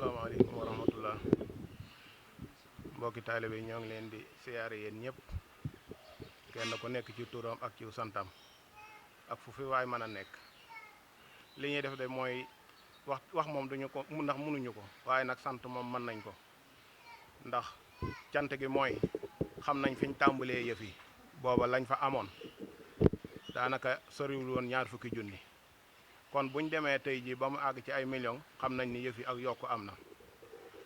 asalaamaaleykum wa rahmatullah mbokki taalibe yi ñoo ngi leen di siyaare yéen ñëpp kenn ku nekk ci turam ak ci santam ak fu fi waay mën a nekk li ñuy def de mooy wax moom duñu ko ndax mënuñu ko waaye nag sant moom mën nañ ko ndax cant gi mooy xam nañ fi ñu tàmbalee yëf yi booba lañ fa amoon daanaka soriwul woon ñaar fukki junni kon buñ demee tey jii ba mu àgg ci ay millions xam nañ ni yëf yi ak yokk am na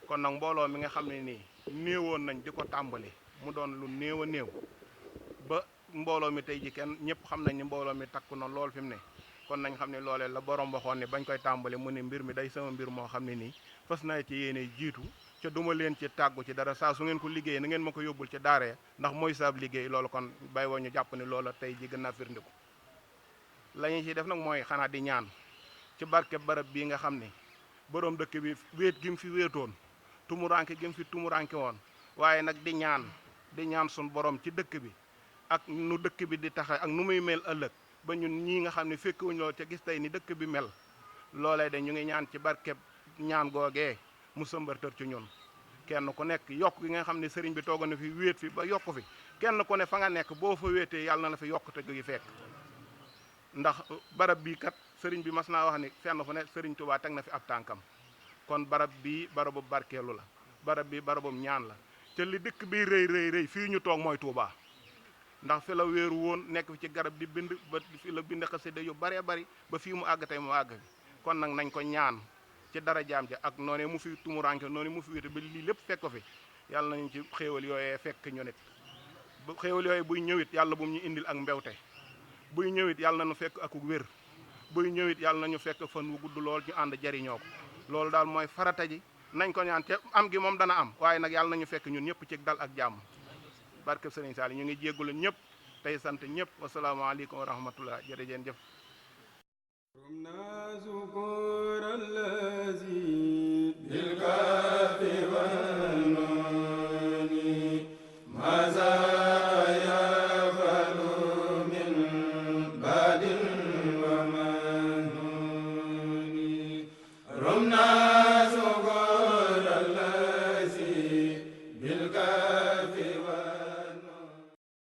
kon nag mbooloo mi nga xam ne nii néewoon nañ di ko tàmbali mu doon lu néew a néew ba mbooloo mi tey ji kenn ñëpp xam nañ ni mbooloo mi takku na lool fi mu ne kon nañ xam ne loolee la borom waxoon ne bañ koy tàmbali mu ne mbir mi day sama mbir moo xam ne nii fas naa ci yéene jiitu ca duma leen ci tàggu ci dara saa su ngeen ko liggéeyee na ngeen ma ko yóbbul ci daara ndax mooy saab liggéey loolu kon bay woo ñu jàpp ne loola tey ji gën naa firndiku la ñu ci def nag mooy xanaa di ñaan ci barke barab bii nga xam ne borom dëkk bi wéet gi mu fi wéetoon tumuranke gi mu fi tumuranke woon waaye nag di ñaan sun borom ci dëkk bi ak nu dëkk bi di taxe ak nu muy mel ëllëg ba ñun ñii nga xam ne fekkuñu loolu ca gis tey ni dëkk bi mel loolee de ñu ngi ñaan ci barke ñaan googee mu sëmbartër ci ñun kenn ku nekk yokk gi nga xam ne sëriñ bi toogoon na fi wéet fi ba yokk fi kenn ku ne fa nga nekk boo fa wéetee yàlla na la fi yokkute gi fekk ndax barab bii kat sëriñ bi mas naa wax ni fenn fu ne sëriñ Tuubaa teg na fi ab tànkam kon barab bii barabu barkeelu la barab bi barabum ñaan la te li dëkk bi rëy fii ñu toog mooy Tuubaa ndax fi la wéeru woon nekk fi ci garab di bind ba fi la bind xasida yu bëree bëri ba fii mu àgg tey mu àgg fi kon nag nañ ko ñaan ci dara jaam ja ak noonee mu fi tumuranke noonu mu fi wéete ba lii lépp fekk ko fi yàlla nañu ci xéewal yooyee fekk ñu nit bu xéewal yooyu buy ñëwit yàlla bu mu ñu indil ak mbewte buy ñëwit yàlla nañu fekk ak wér buy ñëwit yàlla nañu fekk fan wu gudd lool ñu ànd jariñoo ko loolu daal mooy farata ji nañ ko ñaan te am gi moom dana am waaye nag yàlla nañu fekk ñun ñëpp ci dal ak jàmm barke Sëriñ Saali ñu ngi jéggulu ñëpp tey sant ñëpp wasalaamaaleykum wa rahmatullah jërëjeen jëf bil